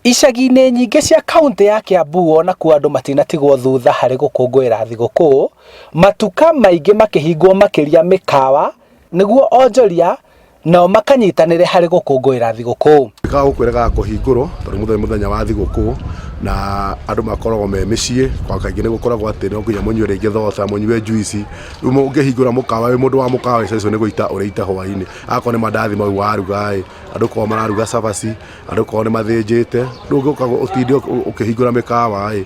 Icagi-inĩ nyingĩ cia kauntĩ ya Kiambu onakuo andũ matinatigwo thutha harĩ gũkũngũĩra thigũkũ, matuka maingĩ makĩhingwo makĩria mĩkawa nĩguo onjoria nao makanyitanĩre harĩ gũkũngũĩra thigũkũ. Mĩkawa gũkũ ĩregaga kũhingũrwo tondũ mũthenya nĩ mũthenya wa thigũkũ na andũ makoragwo me mĩciĩ kwa kaingĩ nĩ gũkoragwo atĩ no nginya mũnyue rĩngĩ thota mũnyue njuici rĩu ũngĩhingũra mũkawa wĩ mũndũ wa mũkawa ũcio nĩ gũita ũrĩita hwainĩ akorwo nĩ mandathi mau waruga ĩ andũ korwo mararuga cabaci andũ korwo nĩ mathĩnjĩte rĩu ũngĩũka ũtinde ũkĩhingũra mĩkawa ĩ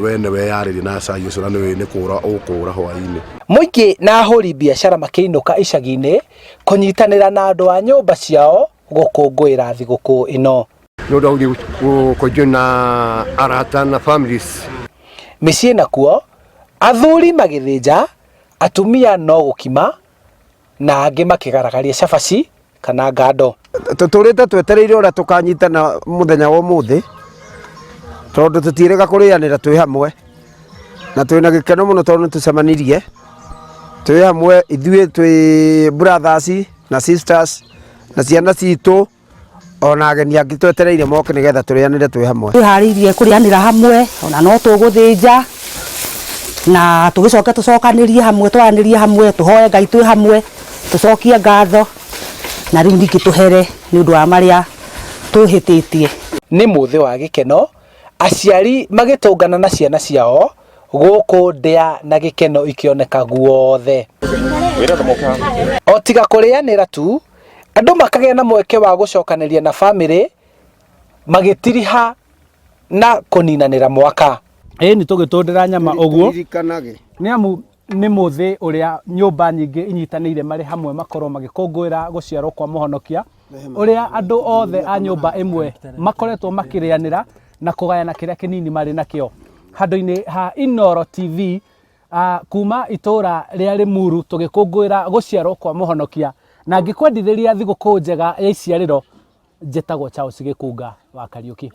we nĩ weyarĩria na cai ũcio na nĩ nĩ kũra ũkũra hwainĩ. Mũingĩ na ahũri biacara makĩinũka icagi-inĩ kũnyitanĩra na andũ a nyũmba ciao gũkũngũĩra thigũkũ ĩno. Nĩ ũndũ wa gũthiĩ kũjoin arata na families. Mĩciĩ nakuo, athuri magĩthĩnja, atumia no gũkima na angĩ makĩgaragaria cabaci kana ngando. Tũtũrĩte twetereire ũrĩa tũkanyitana mũthenya wa ũmũthĩ tondũ tũtiĩrĩga kũrĩanĩra twĩ hamwe na twĩna gĩkeno mũno tondũ nĩ tũcemanirie twĩ hamwe ithuĩ twĩ brothers na sisters na ciana citũ ona ageni angĩ twetereire moke nĩgetha tũrĩanĩre twĩ hamwe. Twĩharĩirie kũrĩanĩra hamwe ona no tũgũthĩnja na tũgĩcoke tũcokanĩrie hamwe twaranĩrie hamwe tũhoe Ngai twĩ hamwe tũcokie ngatho na rĩu ningĩ tũhere nĩ ũndũ wa marĩa twĩhĩtĩtie. Nĩ mũthĩ wa gĩkeno aciari magĩtũngana na ciana ciao gũkũ ndĩa na gĩkeno ikĩoneka guothe. O tiga kũrĩanĩra tu, andũ makagĩa na mweke wa gũcokanĩria na bamĩrĩ magĩtiriha na kũninanĩra mwaka. Ĩni tũgĩtũndĩra nyama ũguo nĩ amu nĩ mũthĩ ũrĩa nyũmba nyingĩ inyitanĩire marĩ hamwe makorwo magĩkũngũĩra gũciarwo kwa mũhonokia ũrĩa andũ othe a nyũmba ĩmwe makoretwo makĩrĩanĩra na kũgayana kĩrĩa kĩnini marĩ nakĩo. Handũ-inĩ ha Inooro TV kuma itũra rĩa Limuru tũgĩkũngũĩra gũciarwo kwa mũhonokia na ngĩkwendithĩria thigũkũ njega ya iciarĩro, njĩtagwo Charles Gĩkunga wa Kariũki.